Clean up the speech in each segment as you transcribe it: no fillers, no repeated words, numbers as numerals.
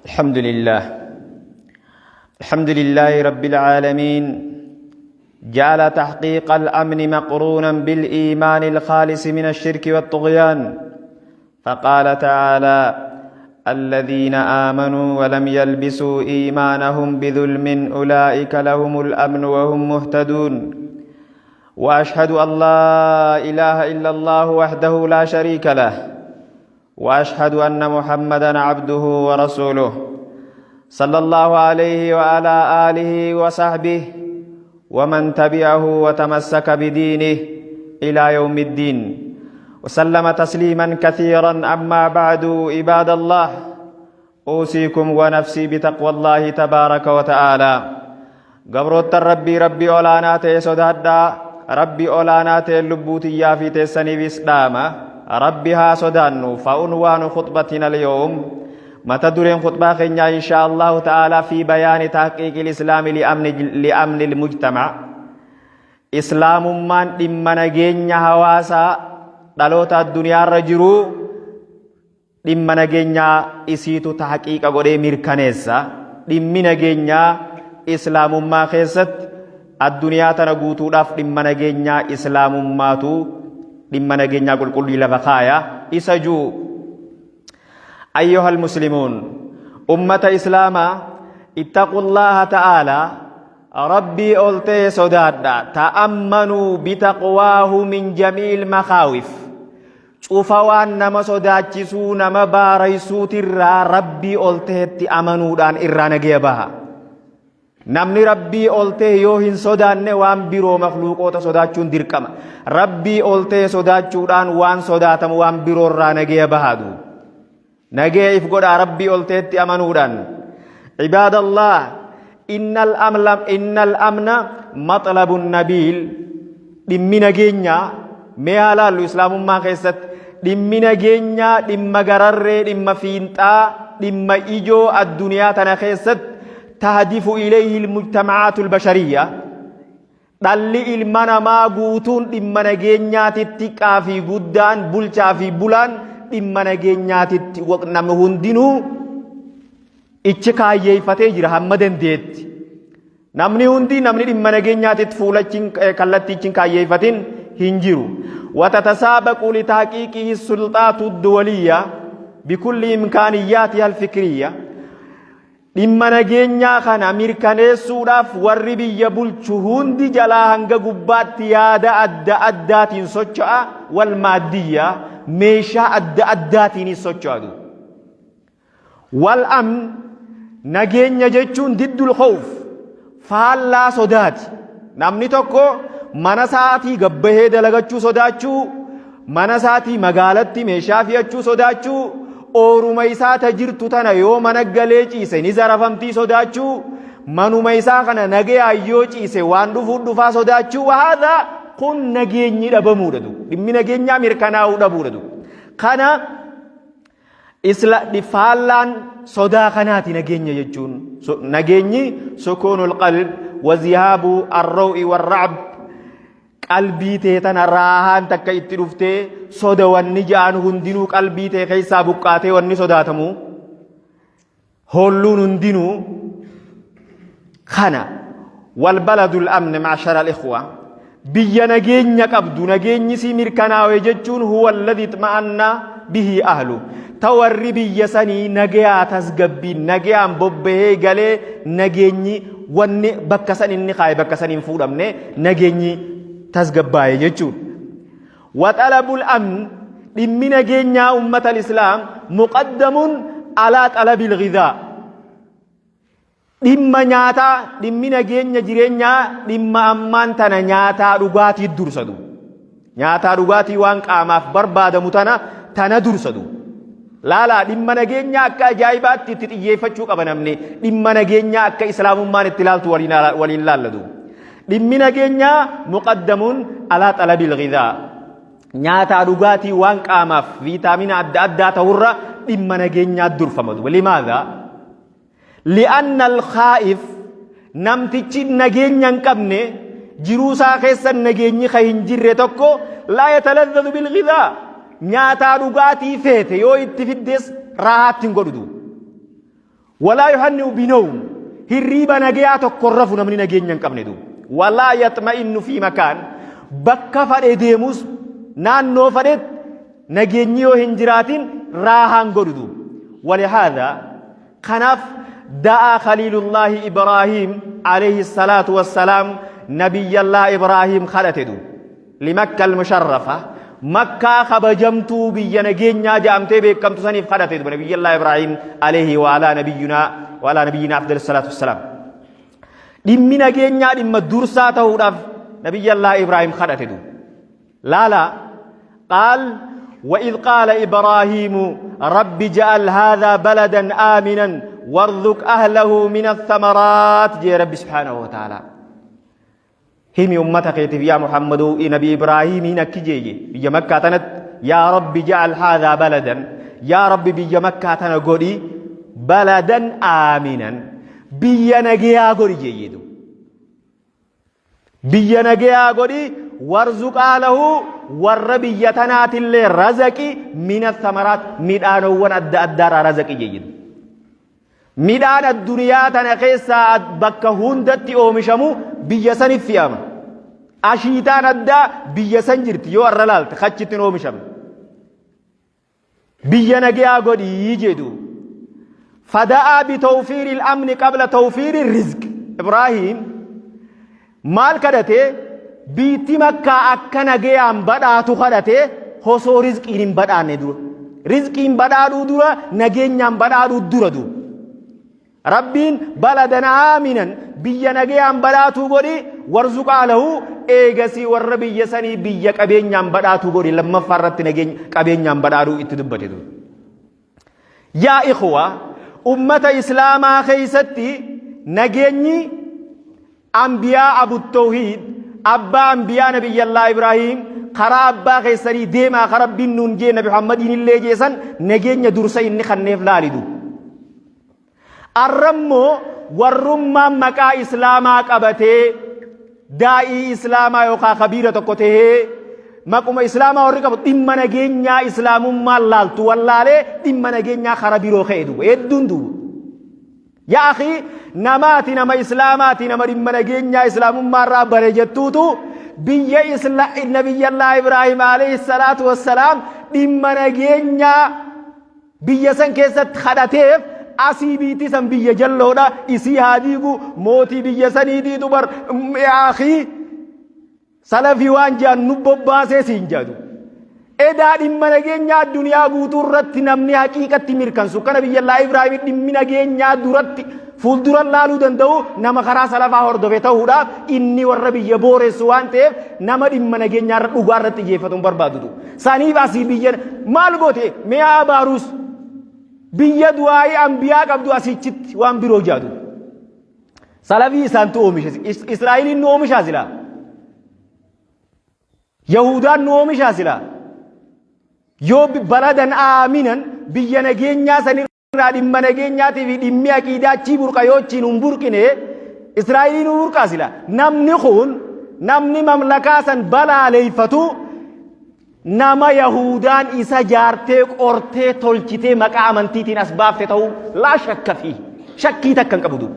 الحمد لله، الحمد لله رب العالمين. جعل تحقيق الأمن مقرونا بالإيمان الخالص من الشرك والطغيان، فقال تعالى: الذين آمنوا ولم يلبسوا إيمانهم بظلم أولئك لهم الأمن وهم مهتدون. وأشهد أن لا إله إلا الله وحده لا شريك له، وأشهد أن محمدا عبده ورسوله، صلى الله عليه وعلى آله وصحبه ومن تبعه وتمسك بدينه إلى يوم الدين وسلم تسليما كثيرا. أما بعد، عباد الله، أوصيكم ونفسي بتقوى الله تبارك وتعالى. Gabroottan Rabbii، Rabbii olaanaa ta'e sodaadhaa. Rabbii olaanaa ta'e lubbuu tiyyaa fi teessaniifis dhaama. Rabbi haa sodaannu. فعنوان خطبتنا اليوم، mata dureen khutbaa keenyaa إن شاء الله تعالى، في بيان تحقيق الإسلام لأمن المجتمع. Islaamummaan dhimma nageenya hawaasaa dhaloota addunyaarra jiru, dhimma nageenyaa isiitu tahqiiqa godhee mirkaneessa. Dhimmi nageenyaa islaamummaa keessatti addunyaa tana guutuudhaaf dhimma nageenyaa islaamummaatu dhimma nageenyaa qulqullii lafa kaaya isa juu. أيها المسلمون، ummata islaamaa، اتقوا الله تعالى، Rabbii ol ta'e sodaadha. تأمنوا بتقواه من جميع المخاوف. Cufa waan nama sodaachisuu, nama baaraysuutirraa Rabbii ol ta'etti amanuudhaan irraa nagaya baha. Namni Rabbii ol ta'e yoo hin sodaanne, waan biroo makluuqoota sodaachuun dirqama. Rabbii ol ta'e sodaachuudhaan waan sodaatamu waan biroorraa nagaya bahaadu. Nagaya if godhaa Rabbii ol ta'etti amanuudhaan. عباد الله، إن الأمن مطلب نبيل. Dhimmi nageenyaa mee haa laallu. Islaamummaa keessatti dhimmi nageenyaa dhimma gararree, dhimma fiinxaa, dhimma ijoo addunyaa tana keessatti تهدف إليه المجتمعات البشرية. Dhalli ilma namaa guutuun dhimma nageenyaatitti, xiqqaa fi guddaan, bulchaa fi bulaan, dhimma nageenyaatitti namni hundinuu ichi kaayyeeffatee jira hamma dandeetti. Namni hundi, namni dhimma nageenyaatitti fuulachiin kallattiichiin kaayyeeffatin hin jiru. وتتسابق لتحقيقه السلطات الدولية بكل إمكانياتها الفكرية. Dhimma nageenyaa kana mirkaneessuudhaaf warri biyya bulchu hundi jalaa hanga gubbaatti yaada adda addaatiin socho'a, والمادية، meeshaa adda addaatiinis socho'atu. والأمن، nageenya jechuun، ضد الخوف، faallaa sodaati. Namni tokko mana isaatii gabbahee dalagachuu sodaachuu, mana isaatii magaalatti meeshaa fe'achuu sodaachuu, ooruma isaa ta jirtu tana yoo mana galee ciise ni zarafamtii sodaachuu, manuma isaa kana nagayaan yoo ciise waan dhufuun dhufaa sodaachuu, وهذا kun nageenyi dhabamuudha. Dhimmi nageenyaa mirkanaa'uu dhabuudha. Kana isla faallaan sodaa kanaati nageenya jechuun. Nageenyi سكون القلب وذهاب الروع والرعب. Qalbii tee tana raahaan takka itti dhuftee, soda wanni ja'an hundinuu qalbii tee keessaa buqqaatee, wanni sodaatamu holluun hundinuu kana. والبلد الآمن، معشر الإخوة، biyya nageenya qabdu, nageenyi sii mirkanaawe jechuun، هو الذي اطمأن به أهله، ta warri biyya sanii nagayaa tasgabbiin nagayaan bobbahee galee, nageenyi wanni bakka san inni kaaye bakka san hin fuudhamne, nageenyi tasgabbaa'e jechuudha. وطلب الأمن، dhimmi nageenyaa، أمة الإسلام، مقدم على طلب الغذاء. Dhimma nyaataa, dhimmi nageenya jireenyaa, dhimma ammaan tana nyaataa dhugaatii dursadu. Nyaataa dhugaatii waan qaamaaf barbaadamu tana dursadu. Laalaa, dhimma nageenyaa akka ajaa'ibaatti itti xiyyeeffachuu qaba namni. Dhimma nageenyaa akka islaamummaan itti ilaaltu waliin laallatu. Dhimmi nageenyaa مقدم على طلب الغذاء. Nyaataa dhugaatii waan qaamaaf viitaamina adda addaa ta'urra dhimma nageenyaa durfamatu. لماذا؟ لأن الخائف، namtichi nageenya hin qabne, jiruusaa keessa nageenyi ka hin jirre tokko، لا يتلذذ بالغذاء. Nyaataa dhugaatii feete yoo itti fiddes raahaatti hin godhutu. Walaa yuhanni'u binawm hirriiba nagayaa tokko hin rafu namni nageenya hin qabne duuba. Walaa yaxma'innu fi makaan bakka fadhe deemus naannoo fadhetti nageenyi yoo hin jiraatin raahaan godhu duuba. Walihaadha kanaaf da'aa khaliilullaahi Ibraahiim alayhi salaatu wassalaam nabiyyallaa Ibraahiim kadhate duuba. Limakka almusharrafa makkaa kabajamtuu biyya nageenyaa ja'amtee beekamtu saniif kadhate duba nabiyyallaa Ibraahim alayhi wa alaa nabiyyinaa wa alaa nabiyyinaa afdal salaatu wassalaam. Dhimmi nageenyaa dhimma dursaa ta'uudhaaf nabiyyallaa Ibraahim kadhate duba. Laala qaal وإذ قال إبراهيم رب اجعل هذا بلدا آمنا وارزق أهله من الثمرات جي رب سبحانه وتعالى Himi ummata keetiif yaa Muhammadoo nabi Ibraahiimiin akki jeeye biyya Makkaa tanatti yaa Rabbi ja'al haadhaa baladan yaa Rabbi biyya Makkaa tana godhi baladan aaminan biyya nageyaa godhi jeeye du biyya nageyaa godhi warzuqaa lahu warra biyya tanaatillee razaqi mina samaraat midhaanowwan adda addaarraa razaqi jeeye du Midhaan adduniyaa tana keessaa bakka hundatti oomishamu biyya sanif fe'ama. Ashiitaan addaa biyya san jirti yoo arra laalte achitti hin oomishamne. Biyya nageyaa godhii jedhu. Fada'aa bitawfiiri amni qabla tawfiiri rizq. Ibraahiim maal kadhate biitti makkaa akka nagayaan badhaatu kadhate hosoo rizqiin hin badhaanne dura. Rizqiin badhaadhuu dura nageenyaan badhaadhuu dura duuba. Rabbiin baladan aaminan biyya nagayaan badhaatuu godhi warzuqaa lahu eegasii warra biyya sanii biyya qabeenyaan badhaatuu godhi lammaffaa irratti nageenya qabeenyaan badhaadhuu itti dubbate duuba. Yaa ikhwa ummata islaamaa keessatti nageenyi Ambiyaa Abu Tawhiid abbaa ambiyaa Nabiyyallaa Ibraahim karaa abbaa keessanii deemaa ka Rabbiin nuun jee Nabi Muhammadiin illee jeesan nageenya dursa inni kanneef laalidu. Arrammoo warrummaan maqaa islaamaa qabatee daa'ii islaamaa yookaan kabiira tokko tahee maquma islaamaa warri qabu dhimma nageenyaa islaamummaan laaltu wallaalee dhimma nageenyaa kara biroo ka'e duuba hedduun duuba. Yaa akhi namaati nama islaamaati nama dhimma nageenyaa islaamummaa irraa bare jettuutu biyya isla nabiyyallaa Ibraahim alayhi salaatu wassalaam dhimma nageenyaa biyya san keessatti kadhateef asii biitti san biyya jalloodha isii haa diigu mootii biyya saniitiitu bar yaa akhi Salafii waan jedhan nu bobbaasee siin jedhu. Edaa dhimma nageenyaa addunyaa guutuu irratti namni haqiiqatti mirkansu kana biyya laa Ibraahim dhimmi nageenyaa duratti fuuldura laaluu danda'u nama karaa salafaa hordofe ta'uudhaaf inni warra biyya booressu waan ta'eef nama dhimma nageenyaa irra dhugaa irratti xiyyeeffatu hin barbaadutu. Saniif asii biyya maal goote mee abaaruus biyya du'aayii ambiyaa qabdu asichitti waan biroo jaadu. Salafii isaantu oomishe. Israa'eliin nu oomishaa silaa. Yahudaan nu oomishaa silaa. Yoo baladan aaminan biyya nageenyaa sanirraa dhimma nageenyaatii fi dhimmi aqiidaa achii burqa yoo achiin hin burqine Israa'eliin nu burqaa silaa. Namni kun namni mamlakaa san balaaleeffatu nama Yahudaan isa jaartee qortee tolchitee maqaa amantiitiin as baafte ta'uu laa shakka fi shakkii takka hin qabu duuba.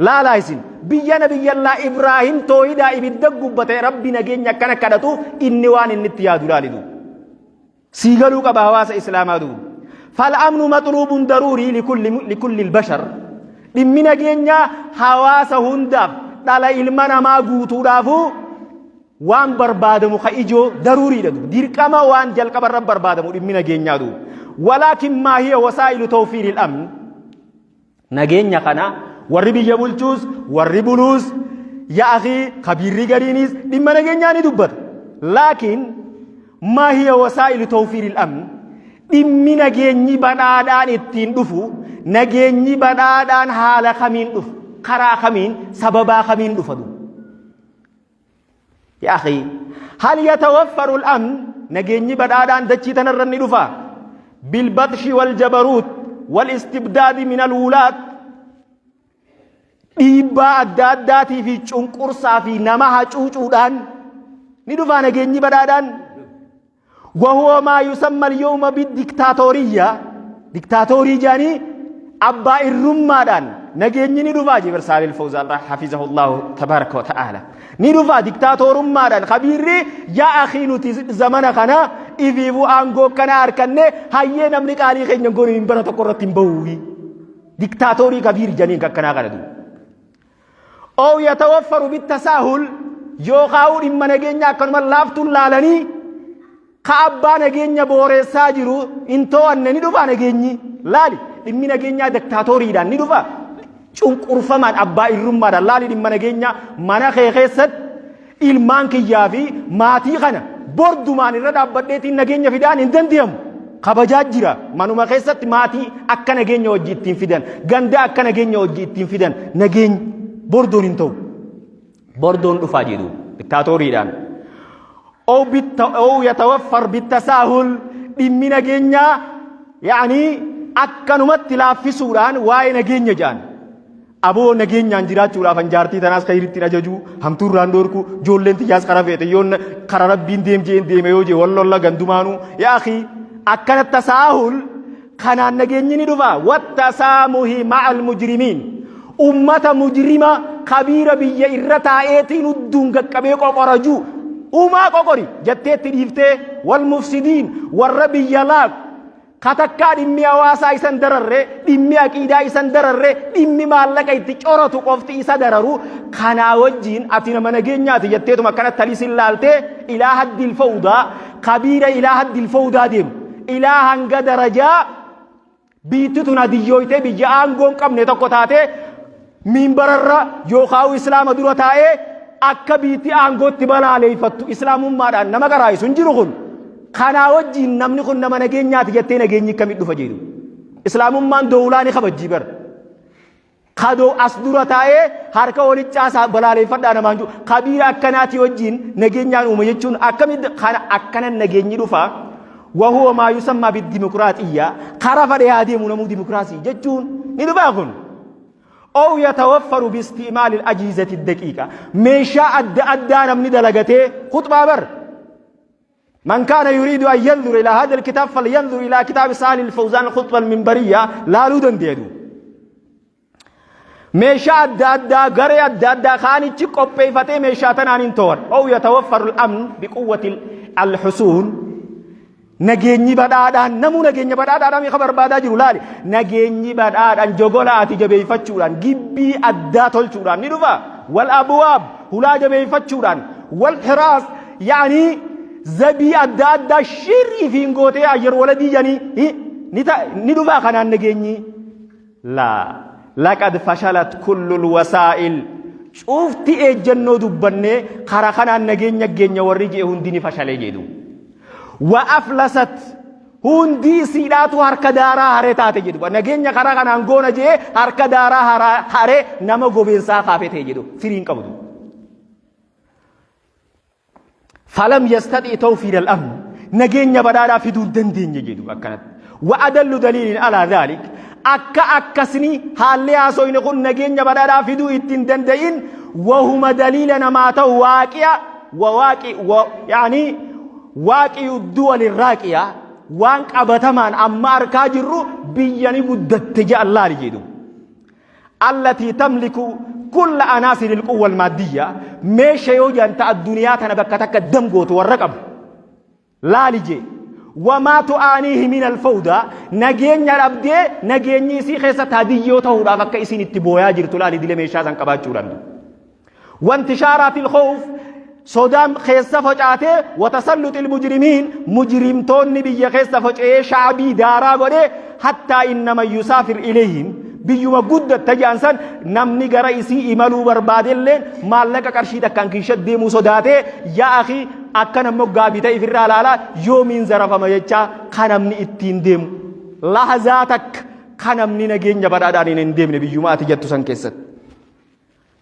Laalaa isin biyya nabiyyallaa Ibraahim toohidaa ibidda gubbate rabbi nageenya akkana kadhatuuf inni waan inni itti yaadu laali duuba. Sii galuu qaba hawaasa islaamaa duuba. Fal'amnu maxluubun daruurii likulli bashar. Dhimmi nageenyaa hawaasa hundaaf dhala ilma namaa guutuudhaafuu waan barbaadamu ka ijoo daruuriidha duuba. Dirqama waan jalqaba irra barbaadamu dhimmi nageenyaa duuba. Walaakin maa hiya wasaa'ilu tawfiiril amn. Nageenya kana warri biyya bulchuus warri buluus yaa akii kabiirri gariinis dhimma nageenyaa ni dubbata. Laakiin maa hiya wasaa'ilu tawfiiril amn. Dhimmi nageenyi badhaadhaan ittiin dhufu nageenyi badhaadhaan haala kamiin dhufu karaa kamiin sababaa kamiin dhufa duuba. Yaa akhi, hal yatawaffaru al-amn nageenyi badhaadhaan dachii tanarra ni dhufa bilbaxshi wal jabaruut wal istibdaadi min al-wulaat dhiibbaa adda addaatii fi cunqursaa fi nama hacuucuudhaan ni dhufa nageenyi badhaadhaan. Wahuwa maa yusamma al-yawma bidiktaatooriyya diktaatoorii jedhanii Abbaa irrummaadhaan nageenyi ni dhufaa jee Saalil Fawzaan hafizahullahu tabaaraka wa ta'aala. Ni dhufaa diktaatorummaadhaan kabiirri yaa akii nuti zamana kana ifiifuu aangoo kana harkanne hayyee namni qaalii keenya goonu hin bara tokko irratti hin bahu. Diktaatoorii kabiir janiin akkanaa kana duuba. Ow yatawaffaru bittasaahul yookaa'uu dhimma nageenya akkanuma laaftuun laalanii ka abbaa nageenya booreessaa jiru hin to'anne ni dhufa nageenyi. Laali dhimmi nageenyaa diktaatoriidhaan ni dhufa. Cunqurfamaan abbaa irrummaadhaan laali dhimma nageenyaa mana kee keessatti ilmaan kiyyaa fi maatii kana bordumaan irra dhaabbadheetiin nageenya fidaan hin dandeemu. Kabajaa jira. Manuma keessatti maatii akka nageenya wajji ittiin fidan, ganda akka nageenya wajji ittiin fidan, nageenya bordoon hin ta'u. Bordoon dhufaa jedhu diktaatoriidhaan. Ow yatawaffar bittasaahul dhimmi nageenyaa yaanii akkanumatti laaffisuudhaan waa'ee nageenya jedhan. Aboo nageenyaan jiraachuudhaaf an jaartii tanaas khayritti hin ajaju, hamtuu irraan dhoorku, ijoolleen tiyyaas kara feete yoon kara rabbiin deem jeen deeme yoo jee wal lolla gandumaanuu. Yaa akhi akkana tasaahul kanaan nageenyi ni dhufa. Wattasaamuhi ma'al mujrimiin. Ummata mujrima kabiira biyya irra taa'eetiin hudduun qaqqabee qoqoraju. Umaa qoqori jetteetti dhiiftee wal mufsidiin warra biyya laaqu Ka takkaa dhimmi hawaasaa isa hin dararre, dhimmi aqiidaa isa hin dararre, dhimmi maallaqa itti coratu qofti isa dararu, kanaa wajjiin ati nama nageenyaati jetteetuma akkana talis hin laaltee ilaa haddil fawdaa, kabiira ilaa haddil fawdaa deemu. Ilaa hanga darajaa biitti tun hadiyyooytee biyya aangoo hin qabne tokko taatee miimbararra yookaan islaama dura taa'ee akka biitti aangootti balaaleeffattu islaamummaadhaan nama qaraa'isu hin jiru kun. Kanaa wajjiin namni kun nama nageenyaati jettee nageenyi akkamitti dhufa jedhu. Islaamummaan dowlaa ni kabajjii bara. Kadoo as dura taa'ee harka walitti caasaa balaaleeffadhaa namaan jiru. Kabiira akkanaatii wajjiin nageenyaan uuma jechuun akkamitti kana akkana nageenyi dhufa. Wahuwa maa yusammaa bidimokiraatiyyaa kara fadhee haa deemu namuu dimokiraasii jechuun ni dhufaa kun. Ow yatawaffaru biisti'maali al-ajiizati daqiiqa. Meeshaa adda addaa namni dalagatee khuxbaa bar. Man kaana yuriidu an yanzura ilaa haadha alkitaab falyanzur ilaa kitaabi Saalih al-Fawzaan al-Khuxba al-Minbariyya laaluu dandeedu. Meeshaa adda addaa garee adda addaa kaanichi qopheeffatee meeshaa tanaan hin to'an. Ow yatawaffaru al-amn biquwwati al-husuun. Nageenyi badhaadhaan namuu nageenya badhaadhaadhaan meeqa barbaadaa jiru laali. Nageenyi badhaadhaan jogola ati jabeeffachuudhaan gibbii addaa tolchuudhaan ni dhufa. Wal abwaab hulaa jabeeffachuudhaan wal hiraas yaanii zabii adda addaa shirrii fi gootee ayyar waladii janii ni dhufa kanaan nageenyi. Laa laqad fashalat kullul wasaa'il cufti eejjannoo dubbannee karaa kanaan nageenya geenya warri je'e hundi ni fashalee jedhu. Wa aflasat hundi isiidhaatu harka daaraa haree taate jedhu. Nageenya karaa kanaan goona je'e harka daaraa haree nama gobeensaa kaafee ta'e jedhu firii hin qabdu. Falam yastaxi tawfiir al-amn nageenya badhaadhaa fiduu hin dandeenye jedhu akkanatti. Wa adallu daliilin alaa dhaalik akka akkasni haalli haasoyni kun nageenya badhaadhaa fiduu itti hin danda'in wahuma daliila namaa ta'u waaqiya wa waaqi wa yaani waaqiyu duwali raaqiya waan qabatamaan amma arkaa jirru biyya ni guddatte jedhan laali jedhu. Allatii tamliku kulla anaasiril quwwal maaddiyya meesha yoo jedhan ta addunyaa tana bakka takka dam gootu warra qabu laali jee wamaa tu'aaniihi min alfawdaa nageenya dhabdee nageenyi isii keessa taadiyyoo ta'uudhaaf akka isiin itti booyaa jirtu laali dile meeshaa san qabaachuudhaan. Wantishaaraatil khawf sodaan keessa facaatee watasalluxil mujrimiin mujrimtoonni biyya keessa faca'ee sha'abii daaraa godhee hattaa inna man yusaafir ilayhim biyyuma guddatta jedhan san namni gara isii imaluu barbaadelleen maallaqa qarshii takkaan kiisha deemuu sodaatee yaa akii akka namni gaabii ta'e ifirraa ilaalaa yoomiin zarafama jechaa kan namni ittiin deemu lahazaa takka kan namni nageenya badhaadhaan hin deemne biyyuma ati jettu san keessatti.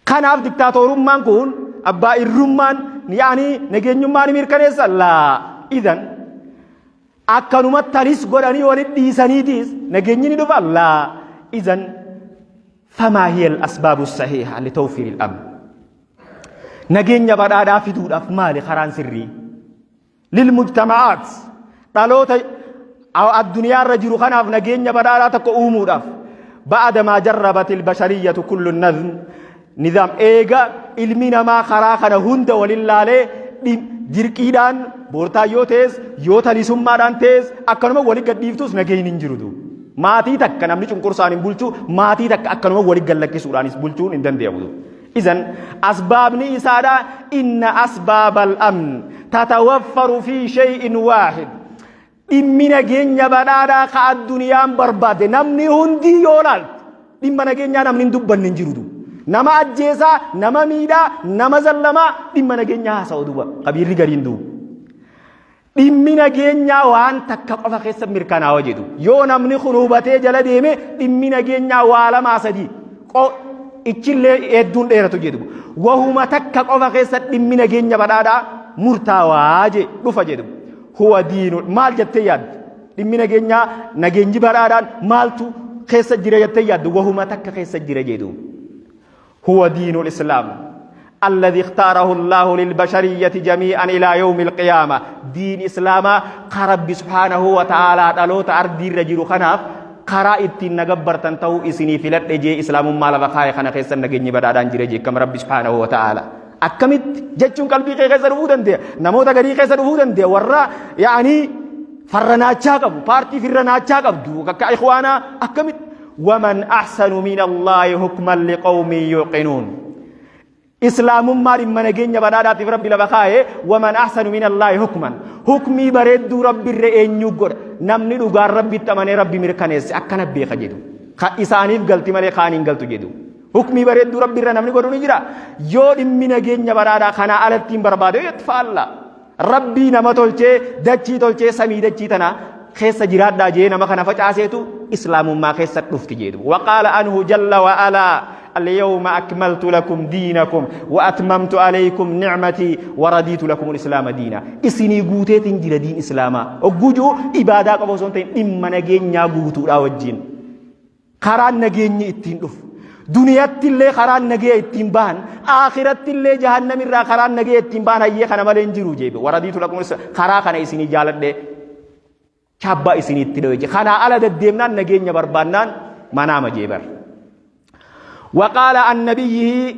Kanaaf diktaatoorummaan kun abbaa irrummaan yaani nageenyummaa ni mirkaneessa laa idan akkanuma talis godhanii walitti dhiisaniitiis nageenyi ni dhufa laa idan famaa hiya al-asbaabu sahiha litawfiir al-amn nageenya badhaadhaa fiduudhaaf maali karaan sirrii lilmujtama'aat dhaloota addunyaa irra jiru kanaaf nageenya badhaadhaa tokko uumuudhaaf Ba'ada maa jarrabatil bashariyyatu kullu nazm nizaam eega ilmi namaa karaa kana hunda walin laalee dirqiidhaan boortaa yoo ta'es yoo talisummaadhaan ta'es akkanuma wali gadhiiftus nageenyi hin jiru duuba. Maatii takka namni cunqursaan hin bulchu maatii takka akkanuma wali gallakkisuudhaanis bulchuun hin danda'amu. Izan asbaabni isaadha inna asbaabal amn tatawaffaru fi shay'in waahid. Dhimmi nageenya badhaadhaa ka adduniyaan barbaadde namni hundi yoo laalte dhimma nageenyaa namni hin dubbanne hin jiru duuba. Nama ajjeesaa, nama miidhaa, nama zallamaa dhimma nageenyaa haasa'u duuba kabiirri gariin duuba. Dhimmi nageenyaa waan takka qofa keessa mirkanaawa jedhu. Yoo namni kun hubatee jala deeme dhimmi nageenyaa waa lamaa sadii ichillee hedduun dheeratu jedhu. Wahuma takka qofa keessa dhimmi nageenya badhaadhaa murtaawaa je dhufa jedhu. Huwa diinu maal jettee yaaddi? Dhimmi nageenyaa nageenyi badhaadhaan maaltu keessa jira jettee yaaddi? Wahuma takka keessa jira jedhu. Huwa diinul islaam. الذي اختاره الله للبشرية جميعا إلى يوم القيامة دين إسلاما كرب سبحانه وتعالى دلوت أرضي الرجل خناف karaa ittiin na gabbartan ta'uu isinii filadhe jee islaamummaa lafa kaa'e kana keessa nageenyi badhaadhaan jira jee kam rabbi subhaanahu wa ta'aala. Akkamitti jechuun qalbii kee keessa dhufuu dandeenya namoota garii keessa dhufuu dandeenya warra yaa'anii farra naachaa qabu paartii firra naachaa qabdu akka ikhwaanaa akkamitti waman ahsanu min allaahi hukman liqawmin yuuqinuun. Islaamummaa dhimma nageenya badhaadhaatiif Rabbi lafa kaaye waman ahsanu min Allaahi hukman. Hukmii bareedduu Rabbi irra eenyu godha. Namni dhugaan Rabbitti amanee Rabbi mirkaneesse akkana beeka jedhu. Ka isaaniif galti malee kaan hin galtu jedhu. Hukmii bareedduu Rabbi irra namni godhu ni jira. Yoo dhimmi nageenya badhaadhaa kanaa alatti hin barbaade yoo jettu faalla. Rabbii nama tolchee dachii tolchee samii dachii tana keessa jiraadhaa jee nama kana facaaseetu islaamummaa keessa dhufti jedhu. Waqaala anhu jalla wa alaa اليوم أكملت لكم دينكم وأتممت عليكم نعمتي ورضيت لكم الإسلام دينا إسني قوتيت جرى دين إسلاما وجوجو إبادة قبو سنتين إما نجين قوتو لا وجين Karaan nageenyi ittiin dhufu. Duniyatti illee karaan nagaya ittiin bahan, aakiratti illee jahannam irraa karaan nagaya ittiin bahan hayyee kana malee hin jiru jeebe. Waradiitu lakum karaa kana isinii jaaladhe chaabbaa isinii itti dhawe. Kanaa ala deddeemnaan nageenya barbaannaan manaama jeebar. Waqaala an nabiyyihi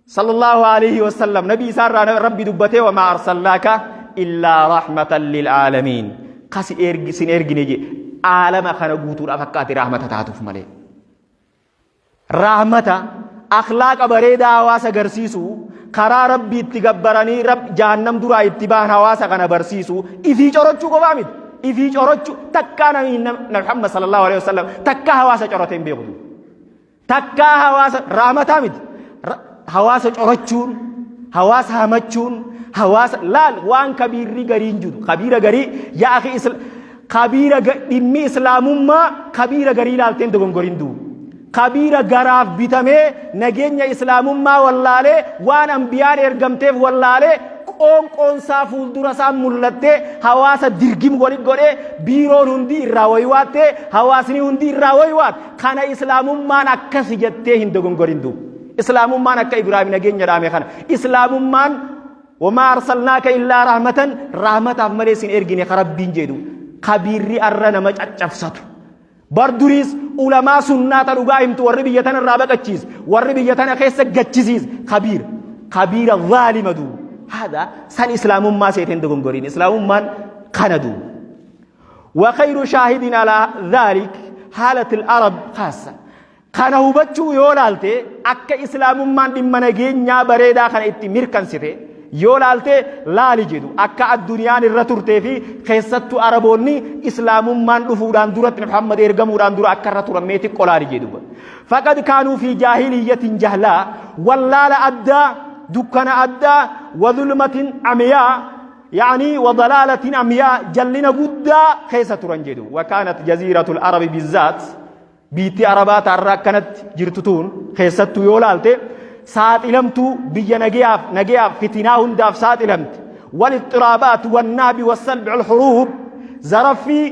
sallallahu alayhi wasallam nabii isaarraa rabbi dubbatee wamaa arsallaaka illaa rahmatan lil aalamiin kasi ergi sin ergine je aalama kana guutuudhaaf akka ati rahmata taatuuf malee rahmata akhlaaqa bareedaa hawaasa garsiisu karaa rabbi itti gabbaranii rab jahannam duraa itti bahan hawaasa kana barsiisu ifii corochuu qofaa miti ifii corochuu takkaa nabi Muhammad sallallahu alaihi wasallam takkaa hawaasa corotee hin beeku. Takkaa hawaasa raamataa miti. Hawaasa corachuun, hawaasa hamachuun, hawaasa laal waan kabiirri gariin jiru. Kabiira garii yaa akhi isla kabiira dhimmi islaamummaa kabiira garii laalteen dogongorin du'u. Kabiira garaaf bitamee nageenya islaamummaa wallaalee waan ambiyaan ergamteef wallaalee qoonqoonsaa fuuldura isaa mul'attee hawaasa dirgim walit godhee biiroon hundi irraa waywaattee hawaasni hundi irraa waywaat Kana islaamummaan akkasi jettee hin dogongorin duuba. Islaamummaan akka Ibraahim nageenya dhaame kana. Islaamummaan wamaa arsalnaaka illaa rahmatan rahmataaf malee sin ergine ka rabbiin jedhu. Kabiirri arra nama caccabsatu. Bar duriis ulamaa sunnaa ta dhugaa himtu warri biyya tana irraa baqachiise warri biyya tana keessa gachisiise kabiira. Kabiira zaalima duuba. Haadha san islaamummaa seeteen dogongorin. Islaamummaan kana duuba. وخير شاهد على ذلك حالة العرب خاصة kana hubachuu yoo laalte akka islaamummaan dhimma nageenyaa bareedaa kana itti mirkansite yoo laalte laali jedhu akka addunyaan irra turtee fi keessattuu araboonni islaamummaan dhufuudhaan duratti Muhammad ergamuudhaan dura akka irra turan mee xiqqoo laali jedhu. Faqad kaanuu fi jaahiliyyatin jahlaa wallaala addaa dukkana addaa wadulmatin amiyaa Ya'anii wa dalaalatin amyaa jallina guddaa keessa turan jedhu. Wa kaanat jaziiratul arabi bizzaat biitti arabaa taarraa akkanatti jirtu tuun keessattuu yoo laalte saaxilamtuu biyya nageyaaf nageyaaf fitinaa hundaaf saaxilamte. Wal ixxiraabaat wannaabi wassalbi alhuruub zaraffii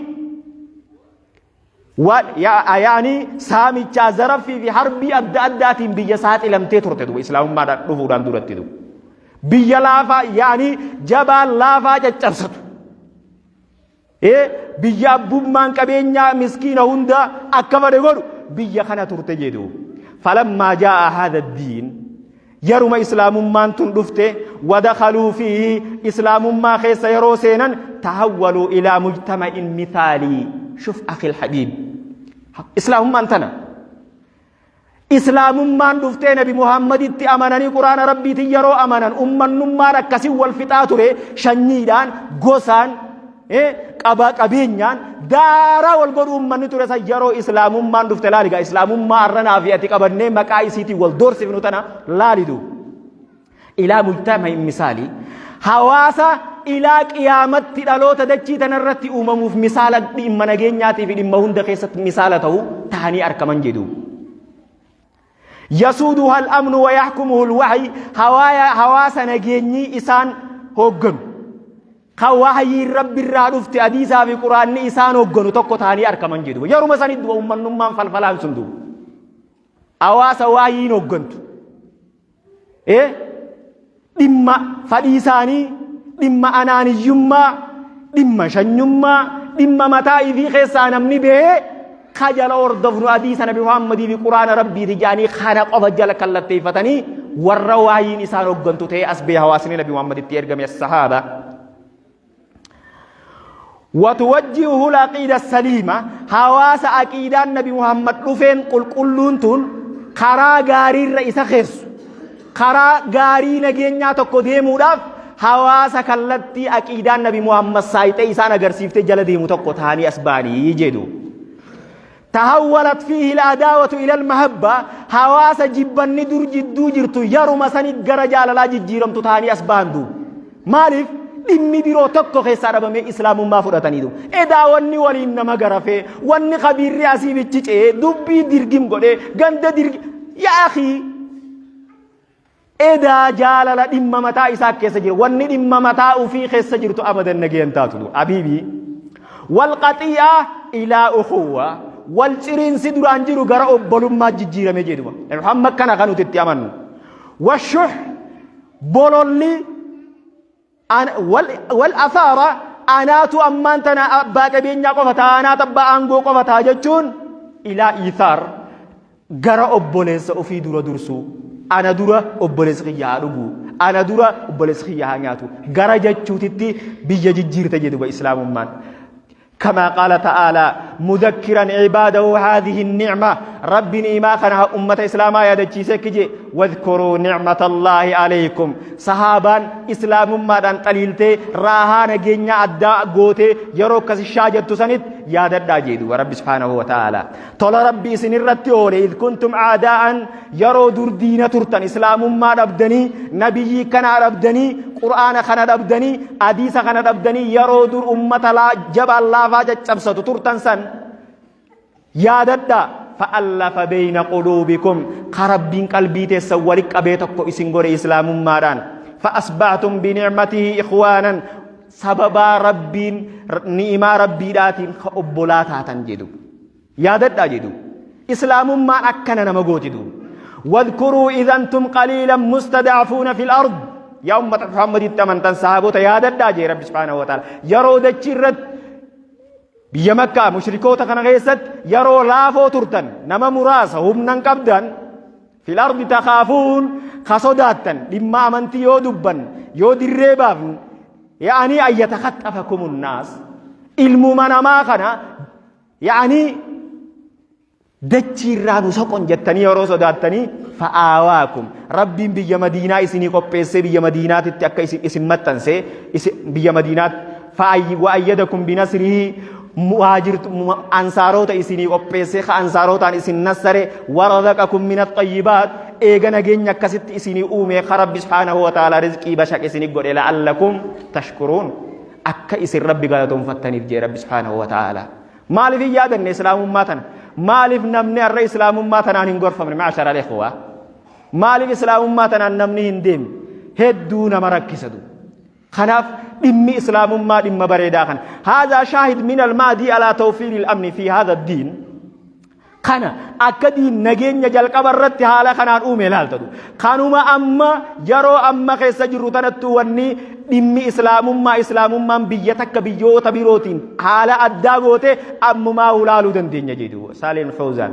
yaani saamichaa zaraffii fi harbii adda addaatiin biyya saaxilamtee turte duuba islaamummaadhaan dhufuudhaan duratti duuba. Biyya laafaa yaani jabaan laafaa caccabsatu. Biyya abbummaan qabeenyaa miskiina hunda akka fedhe godhu biyya kana turte jedhu. Falammaa jaa'a haadha diin yeruma islaamummaan tun dhufte wadakhaluu fi islaamummaa keessa yeroo seenan tahawwaluu ilaa mujtama'in mithaalii. Shuf akhil habiib, islaamummaan tana. Islaamummaan dhuftee Nabi Muhammaditti amananii Quraana Rabbiitiin yeroo amanan ummannummaan akkasii wal fixaa ture shanyiidhaan, gosaan, qabaa qabeenyaan daaraa wal godhu ummanni ture san yeroo islaamummaan dhufte laali gaa islaamummaa arranaa fi ati qabannee maqaa isiitiin wal doorsifnu tana laalidu. Ilaa mujtama'in misaalii hawaasa ilaa qiyaamatti dhaloota dachii tanarratti uumamuuf misaala dhimma nageenyaatii fi dhimma hunda keessatti misaala ta'u ta'anii argaman jedhu. Yasuuduha al-amnu wa yahkumuhu al-wahyi hawaasa nageenyii isaan hoogganu. Kan wahyiin Rabbi irraa dhufte hadiisaa fi quraanni isaan hoogganu tokko ta'anii argaman jedhu. Yeruma sanitti du'a ummannummaan falfalaan sun du'u. Hawaasa wahyiin hooggantu. Dhimma fadhii isaanii, dhimma anaaniyyummaa, dhimma shanyummaa, dhimma mataa ifii keessaa namni bahee ka jala hordofnu hadiisa Nabi Muhammadii fi Quraana Rabbiiti jedhanii kana qofa jala kallatteeffatanii warra waayiin isaan hoggantu ta'ee as bahee hawaasni Nabi Muhammaditti ergame as-sahaaba. Watuwajjihuhu al-aqiida saliima hawaasa aqiidaan Nabi Muhammad dhufeen qulqulluun tun karaa gaariirra isa keessu karaa gaarii nageenyaa tokko deemuudhaaf hawaasa kallattii aqiidaan Nabi Muhammad saayixee isaan agarsiiftee jala deemu tokko ta'anii as ba'anii jedhu. Tahawwalat fiihi al-adaawatu ila al-mahabba hawaasa jibbanni dur jidduu jirtu yaruma sani gara jaalalaa jijjiiramtu ta'anii as ba'an duuba. Maaliif dhimmi biroo tokko keessaa dhabamee islaamummaa fudhatanii duuba. Edaa wanni waliin nama garafee wanni kabiirri asii bichi ce'ee dubbii dirgim godhee ganda dirgim yaa akii edaa jaalala dhimma mataa isaa keessa jira. Wanni dhimma mataa ofii keessa jirtu abadan nageen taatu. Abiibii. Wal qaxii'a ilaa ukhuwwa. Wal ciriinsi duraan jiru gara obbolummaa jijjiirame jedhuma. Muhammad kana kan nuti itti amannu. Washuh bololli wal afaara anaatu ammaan tana abbaa qabeenyaa qofa ta'a anaatu abbaa aangoo qofa ta'a jechuun ilaa iithaar gara obboleessa ofii dura dursuu ana dura obboleessi kiyya haa dhugu ana dura obboleessi kiyya haa nyaatu gara jechuutitti biyya jijjiirte jedhuba islaamummaan. كما قال تعالى مذكرا عباده هذه النعمة ربي نعمة خنها أمة إسلاما يا دجيسك واذكروا نعمة الله عليكم صحابان إسلام ما دان قليلتي راها نجينيا أدى غوتي يرو كسي شاجت سنت يا ددا جيدو رب سبحانه وتعالى tola Rabbi isin irratti oole idh kuntum aadaa'an yeroo dur diina turtan islaamummaa dhabdanii nabiyyii kanaa dhabdanii qur'aana kana dhabdanii hadiisa kana dhabdanii yeroo dur ummata jabaan laafaa caccabsatu turtan san yaadadha fa'allafa beeyna quluubikum ka Rabbiin qalbii teessan wali qabee tokko isin godhe islaamummaadhaan fa'asbahtum binicmatihi ikhwaanan sababaa Rabbiin ni'imaa Rabbiidhaatiin ka obbolaa taatan jedhu. Yaadadhaa jedhu. Islaamummaan akkana nama gooti duuba. Wadkuruu idh antum qaliilan mustada'afuuna fil ard. Yaa ummata Muhammaditti amantan sahaabota yaadadhaa jee Rabbi subhaanahu wa ta'ala. Yeroo dachii irratti biyya Makkaa mushrikoota kana keessatti yeroo laafoo turtan nama muraasa humna hin qabdan fil ardi takaafuun ka sodaattan dhimma amantii yoo dubban yoo dirree baafne yaa'anii an yatakhaxxafakumun naas ilmuma namaa kana yaa'anii dachii irraa nu soqon jettanii yeroo sodaattanii fa'aawaakum rabbiin biyya madiinaa isinii qopheessee biyya madiinaatitti akka isin maxxansee biyya madiinaatti wa'ayyadakum binasrihi muhaajirtu ansaarota isinii qopheessee ka ansaarotaan isin nassare warazaqakum min axayyibaat eega nageenya akkasitti isinii uume ka rabbi subhaanahu wa ta'ala rizqii bashaq isinii godhe la'allakum tashkuruun akka isin rabbi galatoonfattaniif jee rabbi subhaanahu wa ta'ala maaliif hin yaadanne islaamummaa tana maaliif namni har'a islaamummaa tanaan hin gorfamne ma'ashara al-ikhwa maaliif islaamummaa tanaan namni hin deemne hedduu nama rakkisatu Kanaaf dhimmi islaamummaa dhimma bareedaa kana. Haadhaa shaahid min almaadii alaa tawfiiri amni fi haadha diin. Kana akka diin nageenya jalqaba irratti haala kanaan uume ilaaltatu. Kanuma amma yeroo amma keessa jirru tanattuu wanni Dhimmi islaamummaa islaamummaan biyya takka biyyoota birootiin haala addaa goote ammumaa hulaaluu dandeenya jedhu Saaleen Fawzaan.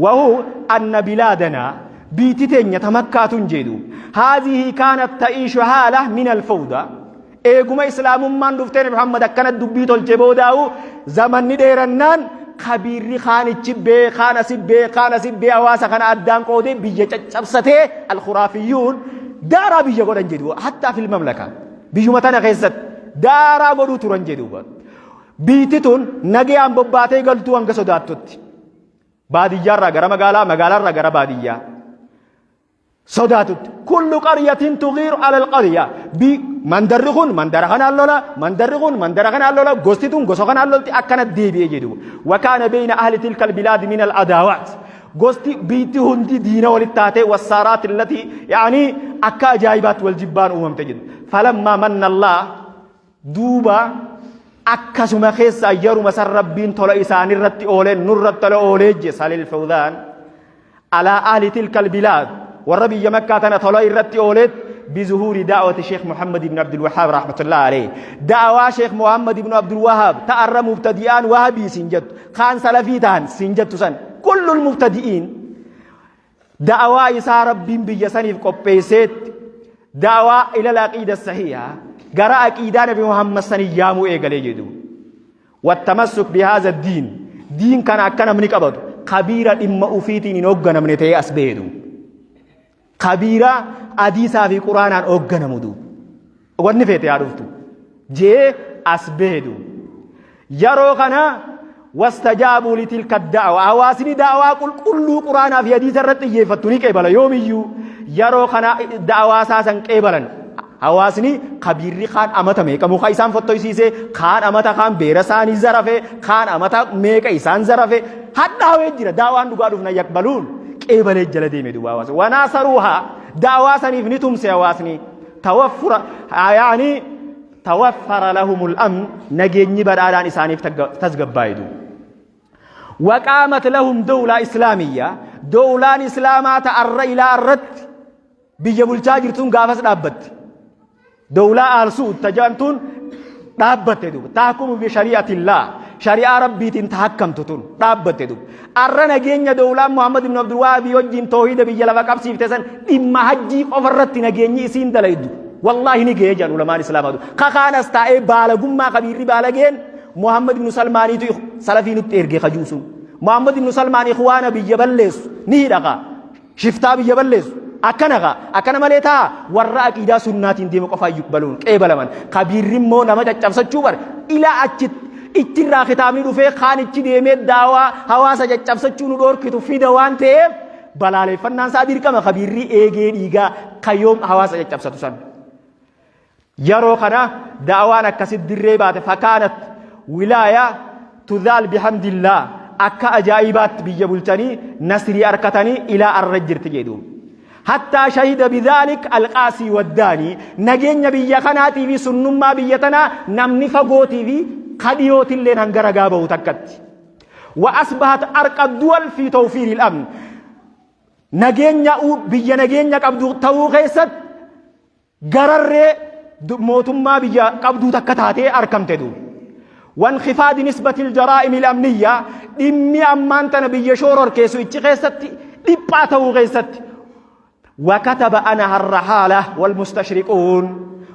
Wahuu anna bilaadanaa biiti teenya ta makkaatun jedhu haadhihi kaanat ta'iishu haala min alfawda. Eeguma islaamummaan dhuftee Nabi Muhammad akkana dubbii tolche boodaa'u zamanni dheerannaan kabiirri kaan ichi bee kaan asi bee kaan asi bee hawaasa kana addaan qoodee biyya caccabsatee alkhuraafiyyuun daaraa biyya godhan jedhu hattaa fil mamlaka biyyuma tana keessatti daaraa godhuu turan jedhu. Biitti tun nagayaan bobbaatee galtuu hanga sodaattutti. Baadiyyaarraa gara magaalaa, magaalaarraa gara baadiyyaa. Sodaatutti. Kullu qaryatin tughiiru ala alqarya. Bi mandarri kun mandara kanaan lola, mandarri kun mandara kanaan lola, gosti tun gosa kanaan lolti akkana deebi'ee jedhu. Wa kaana beeyna ahli tilka albilaadi min aladaawaat. Gosti biitti hundi diina walitti taatee wassaaraat allati yaani akka ajaa'ibaatti wal jibbaan uumamte jedhu. Falammaa manna Allah duuba akkasuma keessa yeruma san Rabbiin tola isaanirratti oolee nurratti tola oolee je Salil Fawzaan. Alaa ahli tilka albilaad warra biyya Makkaa tana tola irratti ooleet bizuhuuri da'wati Sheekh Muhammad ibn Abdul Wahhaab rahmatullahi alayhi. Da'awaa Sheekh Muhammad ibn Abdul Wahhaab ta arra mubtadi'aan wahabii siin jettu kaan salafii tahan siin jettu san kullul mubtadi'iin da'awaa isaa Rabbiin biyya saniif qopheesseetti da'awaa ilal aqiida sahiha gara aqiidaa Nabi Muhammad sanii yaamuu eegalee jedhu. Wattamassuk bihaaza diin diin kana akka namni qabatu kabiira dhimma ufiitiin hin hoogganamne ta'ee as baheedu. Kabiira hadiisaa fi quraanaan hoogganamu duuba. Wanni feete haa dhuftu. Jee as baheedu. Yeroo kana wastajaabuu litilka da'wa hawaasni da'waa qulqulluu quraanaa fi hadiisa irratti xiyyeeffattu ni qeebala yoomiyyuu yeroo kana da'waa isaa san qeebalan. Hawaasni kabiirri kaan amata meeqa muka isaan fottoysiise, kaan amata kaan beera isaanii zarafe, kaan amata meeqa isaan zarafe, hadhaawee jira. Daawaan dhugaa dhufna yaqbaluun qeebalee jala deeme duuba hawaasa. Wanaasaruuhaa daawaa saniif ni tumse hawaasni. Tawaffura yaani tawaffara lahumul amn nageenyi badhaadhaan isaaniif tasgabbaa'e duuba. Waqaamat lahum dawlaa islaamiyyaa dawlaan islaamaa ta arra ilaa arratti Biyya bulchaa jirtuun gaafas dhaabbatti. Dowlaa Aal Su'ud ta jedhamtuun dhaabbatte duuba. Tahkumu bi shari'atillaa. Shari'aa Rabbiitiin ta hakkamtu tun dhaabbatte duuba. Arra nageenya dowlaan Muhammad ibn Abdul Wahaabii wajjin toohida biyya lafa qabsiifte san dhimma hajjii qofa irratti nageenyi isiin dalaydu. Wallaahi ni ga'ee jedhan ulamaan Islaamaa duuba. Kakaanas taa'ee baalagummaa kabiirri baalageen Muhammad ibn Salmaaniitu salafii nutti erge kajuu sun. Muhammad ibn Salmaan ikhwaana biyya balleessu ni hidha. Shiftaa biyya balleessu. Akkana kaa. Akkana malee taa warra aqiidaa sunnaatiin deemu qofaa yuqbaluun qeebalaman. Kabiirri immoo nama caccabsachuu bare. Ilaa achitti ichirraa kitaabni dhufee kaan ichi deemee daawaa hawaasa caccabsachuu nu dhoorkitu fida waan ta'eef balaaleeffannaan isaa dirqama kabiirri eegee dhiigaa kayoom hawaasa caccabsatu san. Yeroo kana da'awaan akkasitti dirree baate fakaanat wilaaya tudhaal bihamdillah akka ajaa'ibaatti biyya bulchanii nasrii arkatanii ilaa arra jirti jedhu. Hattaa shahida bidhaalik alqaasii waddaanii nageenya biyya kanaatii fi sunnummaa biyya tanaa namni fagootii fi kadhiyootilleen hanga ragaa bahu takkatti. Wa asbahat arqa duwal fi tawfiiril amn nageenya biyya nageenya qabdu ta'uu keessatti Gararree mootummaa biyya qabduu takka taatee arkamte duuba. Wankifaadi nisbatil jaraa'imil amniyyaa dhimmi ammaan tana biyya shoororkeessu ichi keessatti dhiphaa ta'uu keessatti. Wakataba ana harrahaala wal mustashriquun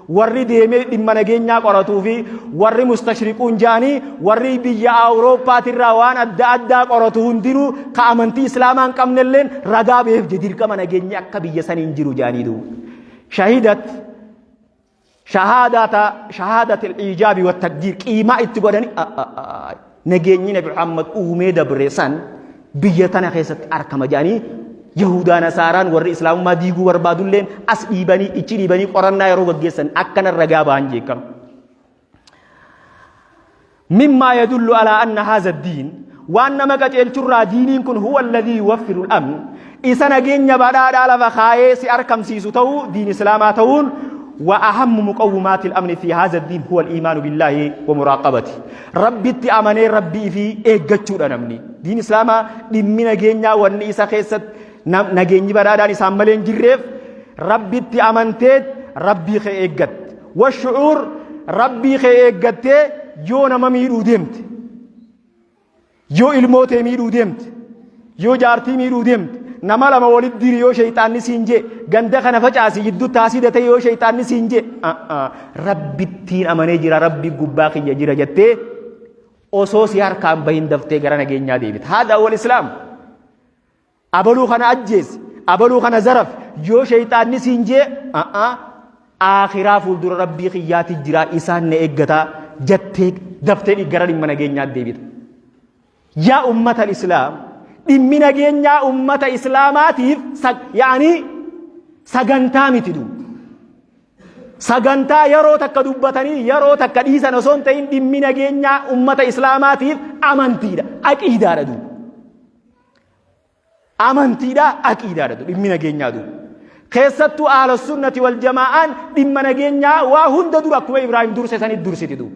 warri deemee dhimma nageenyaa qoratuu fi warri mustashriquun jaanii warri biyya Awurooppaatirraa waan adda addaa qoratu hundinuu ka amantii Islaamaa hin qabnelleen ragaa beef dirqama nageenyi akka biyya saniin jiru jaanii duuba. Shahidat shahaadata shahaadat al-iijaabi wa taqdiir qiimaa itti godhanii nageenyi Nabi Muhammad uumee dabre san biyya tana keessatti arkama jedhanii Yahudaa Nasaaraan warri Islaamummaa diiguu barbaadulleen as dhiibanii ichi dhiibanii qorannaa yeroo gaggeessan akkana ragaa ba'an jeekama. Mimmaa yadullu alaa anna haadha diin waan nama qaceelchurraa diiniin kun huwa alladhii yuwaffiru al-amn isa nageenya badhaadhaa lafa kaayee si arkamsiisu ta'uu diin islaamaa ta'uun wa ahammu muqawwimaatil amni fi haadha diin huwa al-iimaanu billaahi wa muraaqabati rabbitti amanee rabbii fi eeggachuudha namni diin islaamaa dhimmi nageenyaa wanni isa keessatti nageenyi badhaadhaan isaan malee hin jirreef rabbitti amanteet rabbii kee eeggatte. Washu'uur Rabbii kee eeggattee yoo nama miidhuu deemte, yoo ilmoo tee miidhuu deemte, yoo jaartii miidhuu deemte, nama lama walitti diri yoo shayxaanni siin jee, ganda kana facaasi jidduu taasii ta'e yoo shayxaanni siin jee, Rabbittiin amanee jira, Rabbi gubbaa kiyya jira jettee osoo si harkaan bahin daftee gara nageenyaa deebita. Haadha wal islaam. Abaluu kana ajjeesi, abaluu kana zarafi, yoo shayxaanni siin jee aakhiraa fuuldura Rabbii kiyyaati jira, isaan na eeggataa jettee daftee gara dhimma nageenyaa deebita. Yaa ummata islaam, dhimmi nageenyaa ummata islaamaatiif yaanii sagantaa miti du. Sagantaa yeroo takka dubbatanii yeroo takka dhiisan osoo hin ta'in dhimmi nageenyaa ummata islaamaatiif amantiidha, aqiidaadha duuba. Amantiidha, aqiidaadha dhimmi nageenyaa duuba. Keessattuu ahla sunnati wal jamaa'aan dhimma nageenyaa waa hunda dura akkuma Ibraahim durse sanit dursiti duuba.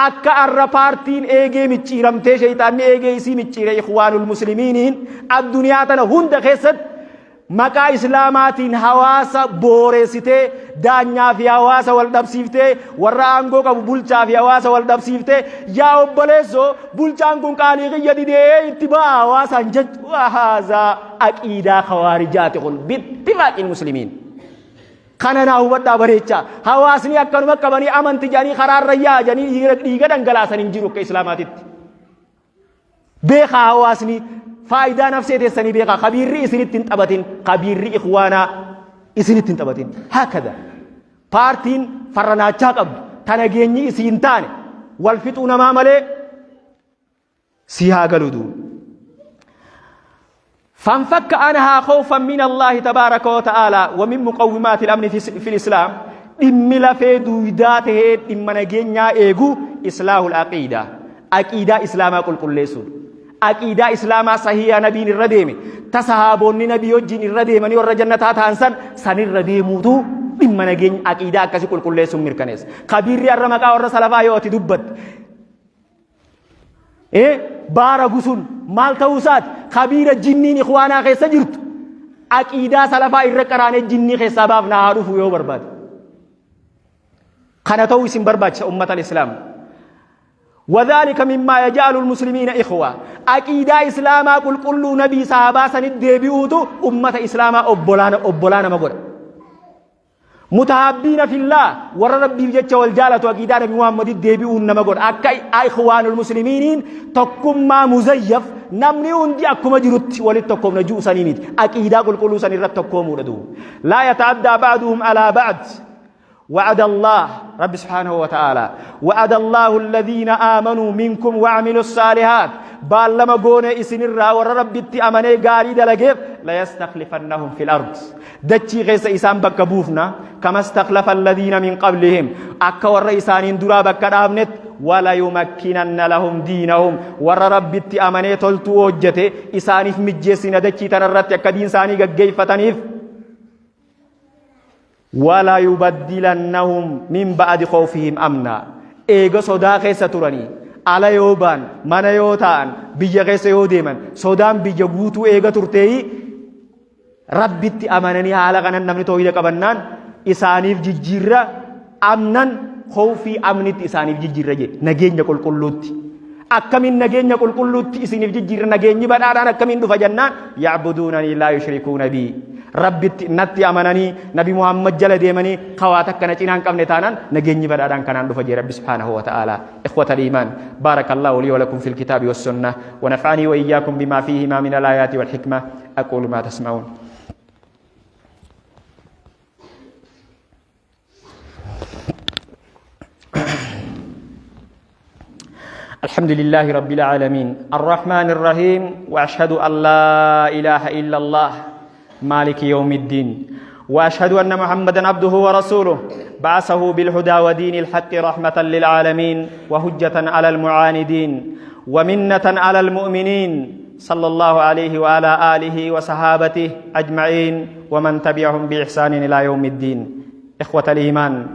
Akka arra paartiin eegee micciiramtee shayxaanni eegee isii micciire ikhwaanul muslimiiniin addunyaa tana hunda keessatti maqaa Islaamaatiin hawaasa booreessitee, daanyaa fi hawaasa wal dhabsiiftee, warra aangoo qabu bulchaa fi hawaasa wal dhabsiiftee, yaa obboleessoo bulchaan kun qaalii kiyya didee itti ba'a hawaasaan jechu haazaa aqiidaa kawaarijaati kun bittifaaqin muslimiin. Kana naa hubadhaa bareechaa. Hawaasni akkanuma qabanii amanti jedhanii karaarra yaa jedhanii dhiiga dhangalaasan hin jiru akka Islaamaatitti. Beekaa hawaasni faayidaa nafsee teessanii beekaa kabiirri isinitti hin taphatin, kabiirri ikhwaanaa isinitti hin taphatin. Hakada paartiin farra naachaa qabdu ta nageenyi isii hin taane wal fixuu namaa malee si haa galu duuba. فانفك عنها خوفا من الله تبارك وتعالى. ومن مقومات الأمن في الإسلام، dhimmi lafee duudaa tahee dhimma nageenyaa eegu islaahul aqiidaa, aqiidaa islaamaa qulqulleessuudha. Aqiidaa islaamaa sahiiha nabiin irra deeme, ta sahaabonni nabii wajjin irra deemanii warra jannataa ta'an san sanirra deemuutu dhimma nageenya aqiidaa akkasii qulqulleessuun mirkaneessa. Kabiirri har'a maqaa warra salafaa yoo ati dubbatte baara gusuun maal ta'uu isaati? Kabiira jinniin ikhwaanaa keessa jirtu aqiidaa salafaa irra qaraanee jinnii keessaa baafna haa dhufu yoo barbaade. Kana ta'uu isin barbaachisa ummata islaam. وذلك مما يجعل المسلمين إخوة. عقيدة إسلاما قل كل نبي صحابة سند ديبيوتو أمة إسلاما أبولانا أبولانا مقول mutahabbiina fillah warra Rabbiif jecha wal jaalatu aqiidaa Nabi Muhammaditti deebi'uun nama godha. Akka ikhwaanul muslimiiniin tokkummaa muzayyaf namni hundi akkuma jirutti walitti tokkoomna ji'u sanii miti. Aqiidaa qulqulluu san irratti tokkoomuudha duuba. Laa yata'addaa ba'duhum alaa ba'd. وعد الله رب سبحانه وتعالى: وعد الله الذين آمنوا منكم وعملوا الصالحات، baallama goone isinirraa warra Rabbitti amanee gaarii dalageef, ليستخلفنهم في الأرض، dachii keessa isaan bakka buufna, كما استخلف الذين من قبلهم، akka warra isaaniin duraa bakka dhaabnetti, وليمكنن لهم دينهم، warra Rabbitti amanee toltuu hojjete isaaniif mijjeessina dachii tanarratti akka diin isaanii gaggeeffataniif, وليبدلنهم من بعد خوفهم أمنا. Eega sodaa keessa turanii ala yoo ba'an, mana yoo ta'an, biyya keessa yoo deeman sodaan biyya guutuu eega turteeyi, Rabbitti amananii haala kanan namni toohida qabannaan isaaniif jijjiirra amnan khawfii amnitti isaaniif jijjiirra jedhe, nageenya qulqulluutti. Akkamiin nageenya qulqulluutti isiniif jijjiirra, nageenyi badhaadhaan akkamiin dhufa jennaan, يعبدونني لا يشركون بي، Rabbitti natti amananii Nabi Muhammad jala deemanii kawaa takka na cinaa hin qabne taanaan nageenyi badhaadhaan kanaan dhufa jee Rabbi سبحانه وتعالى. إخوة الإيمان، بارك الله لي ولكم في الكتاب والسنة ونفعني وإياكم بما فيهما من الآيات والحكمة. أقول ما تسمعون. الحمد لله رب العالمين الرحمن الرحيم، وأشهد أن لا إله إلا الله مالك يوم الدين، وأشهد أن محمدا عبده ورسوله، بعثه بالهدى ودين الحق رحمة للعالمين وحجة على المعاندين ومنة على المؤمنين، صلى الله عليه وعلى آله وصحابته أجمعين ومن تبعهم بإحسان إلى يوم الدين. إخوة الإيمان،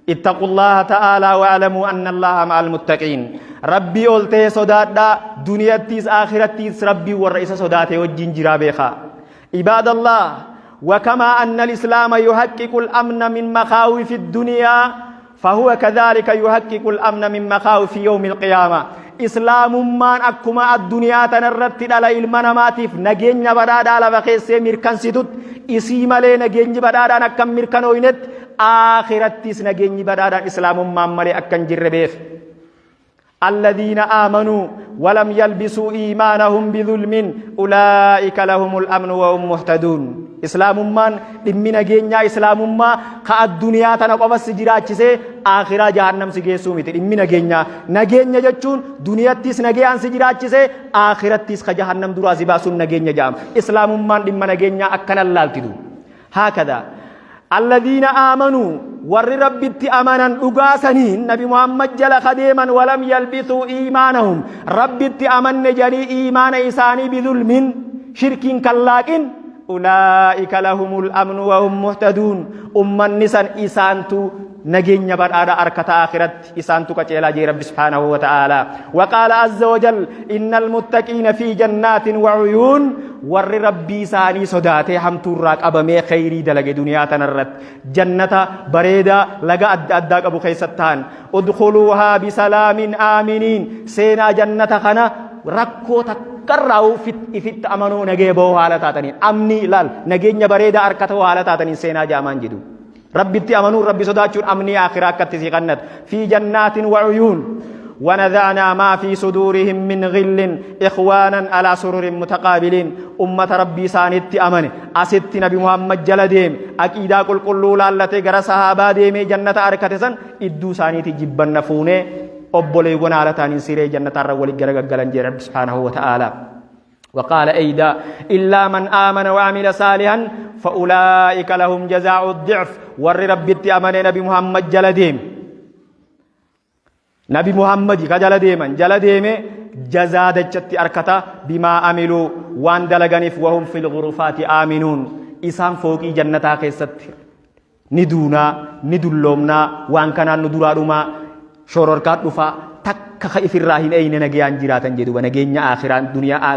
اتقوا الله تعالى واعلموا أن الله مع المتقين. Rabbii ol ta'e sodaadhaa, duniyattiis aakirattiis Rabbii warra isa sodaate wajjin jiraa beekaa. عباد الله، وكما أن الإسلام يحقق الأمن من مخاوف الدنيا فهو كذلك يحقق الأمن من مخاوف يوم القيامة. Islaamummaan akkuma addunyaa tanarratti dhala ilma namaatiif nageenya badhaadhaa lafa keessee mirkansitutti, isii malee nageenyi badhaadhaan akka hin mirkanooynetti, aakhirattis nageenyi badhaadhaan islaamummaan malee akka hin jirre beeka. الذين آمنوا ولم يلبسوا إيمانهم بظلم أولئك لهم الأمن وهم مهتدون. Islaamummaan dhimmi nageenyaa islaamummaa ka addunyaa tana qofa si jiraachisee aakhiraa jahannam si geessuu miti. Dhimmi nageenyaa, nageenya jechuun duniyattis nagayaan si jiraachisee aakhirattis ka jahannam duraa si baasuun nageenya jedhama. Islaamummaan dhimma nageenyaa akkana laaltidu. هكذا الذين آمنوا, warri Rabbitti amanan dhugaa saniin Nabi Muhammad jala kadeeman, ولم يلبسوا إيمانهم, Rabbitti amanne janii iimaana isaanii بظلم, shirkiin kallaaqin, أولئك لهم الأمن وهم مهتدون. Ummanni san isaantu nageenya badhaadha arkata, akhiratti isaantu qaceelaa jee Rabbi سبحانه وتعالى. وقال عز وجل: إن المتقين في جنات وعيون. Warri Rabbii isaanii sodaatee hamtuurraa qabamee khayrii dalage duniyaa tanarratti jannata bareedaa laga adda addaa qabu keessatti ta'an. ادخلوها بسلام آمنين. Seenaa jannata kana rakkoo takkarraa ifitti amanuu nagee bahuu haala taataniin, amni laal nageenya bareedaa harkatoo haala taataniin seenaa jaamaan jedhu. Rabbitti amanuun, Rabbi sodaachuun amnii akhiraa akkatti sii kannatu. في جنات وعيون. ونزعنا ما في صدورهم من غل إخوانا على سرر متقابلين. أمة ربي سانت أمن أست نبي محمد جل ديم أكيدا قل قل لالتي غرا صحابة ديم جنة أركتسن إدو سانيتي جبن نفونه obboleewwan haala ta'aniin siree jannatarra wali garagaggalan jee Rabbi سبحانه وتعالى. وقال أيضا: إلا من آمن وعمل صالحا فأولئك لهم جزاء الضعف. ور ربي أمن نبي محمد جل ديم، نبي محمد كجل ديما جل ديم، جزاء دچtti arkata بما عملوا, waan dalaganiif. وهم في الغرفات آمنون. Isaan fooqii jannataa keessatti ni duunaa, ni dulloomnaa, waan kanaan nu duraa dhumaa, shororkaa dhufaa takka ka ifirraa hin eyne nagayaan jiraatan jedhuba. Nageenya aakhiraan duniyaa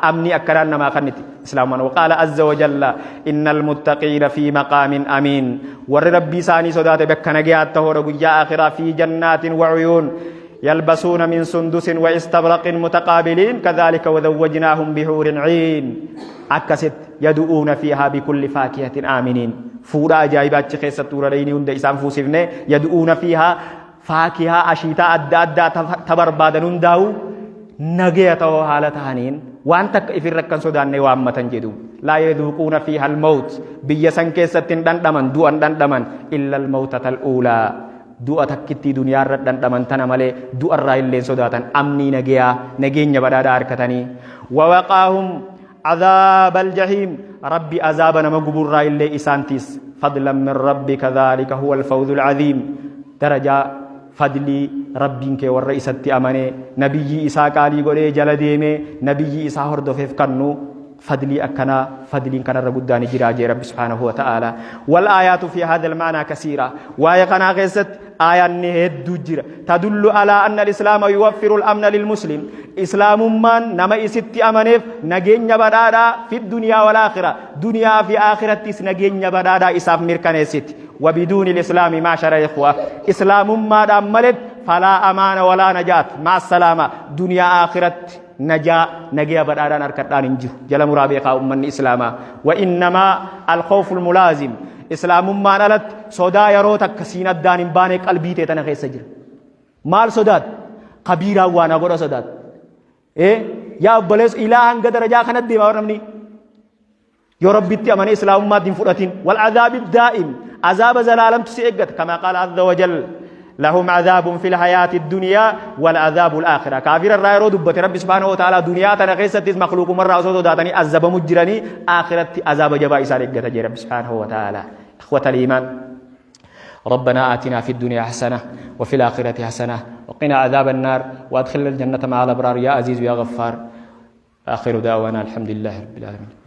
amni akkanaan namaa kanniti islaamaan. وقال عز وجل: إن المتقين في مقام أمين. Warri Rabbii isaanii sodaate bakka nagayaatti tahoodha guyyaa aakhiraa. في جنات وعيون يلبسون من سندس واستبرق متقابلين. كذلك وزوجناهم بحور عين. أكست يدعون فيها بكل فاكهة آمنين. Fuudha ajaa'ibaatti keessatti uraleeyni hunda isaan fuusifne. يدعون فيها faakihaa ashiitaa adda addaa ta barbaadan hundaa'u nagaya ta'oo haala ta'aniin waan takka ifirra akkan sodaanne waammatan jedhu. لا يذوقون فيها الموت, biyya san keessatti hin dhandhaman, du'an dhandhaman, إلا الموتة الأولى, du'a takkittii duniyaarra dhandhaman tana malee du'arraa illee sodaatan. Amnii nagayaa nageenya badhaadhaa harkatanii. ووقاهم عذاب الجحيم. Rabbi azaaba nama guburraa illee isaantis. فضلا من ربك ذلك هو الفوز العظيم. Darajaa fadlii Rabbiin kee warra isatti amanee nabiyyi isaa qaalii godhee jala deemee nabiyyi isaa hordofeef kannu fadlii akkanaa fadliin kanarra guddaan jira jee Rabbi سبحانه وتعالى. والآيات في هذا المعنى كثيرة. Waa'ee kanaa keessatti aayaanni hedduu jira. تدل على أن الإسلام يوفر الأمن للمسلم. Islaamummaan nama isitti amaneef nageenya badhaadhaa في الدنيا والآخرة, duniyaa fi aakirattis nageenya badhaadhaa isaaf mirkaneessiti. وبدون الإسلام معشر الإخوة, islaamummaadhaan malet فلا أمان ولا نجاة مع السلامة. Duniyaa aakiratti najaa nagaya badhaadhaan harkadhaan hin jiru jala muraa beekaa ummanni islaamaa. وإنما الخوف الملازم. Islaamummaan alatti sodaa yeroo takka siin addaan hin baane qalbii tee tana keessa jira. Maal sodaat? Kabiiraan waan godha sodaat. Yaa obboleessu, ilaa hanga darajaa kanatti deemaa namni yoo Rabbitti amane islaamummaatti hin fudhatin. والعذاب الدائم, azaaba zalaalamtu si eeggata. كما قال عز وجل: لهم عذاب في الحياة الدنيا والعذاب الآخرة. كافر الرأي دبت ربي سبحانه وتعالى دنيا تنا خيستي مخلوق مرة أصوت داتني عذاب مجرني آخرة عذاب جبا إسان إجت رب سبحانه وتعالى. إخوة الإيمان، ربنا آتنا في الدنيا حسنة وفي الآخرة حسنة وقنا عذاب النار وادخلنا الجنة مع الأبرار يا عزيز يا غفار. آخر دعوانا الحمد لله رب العالمين.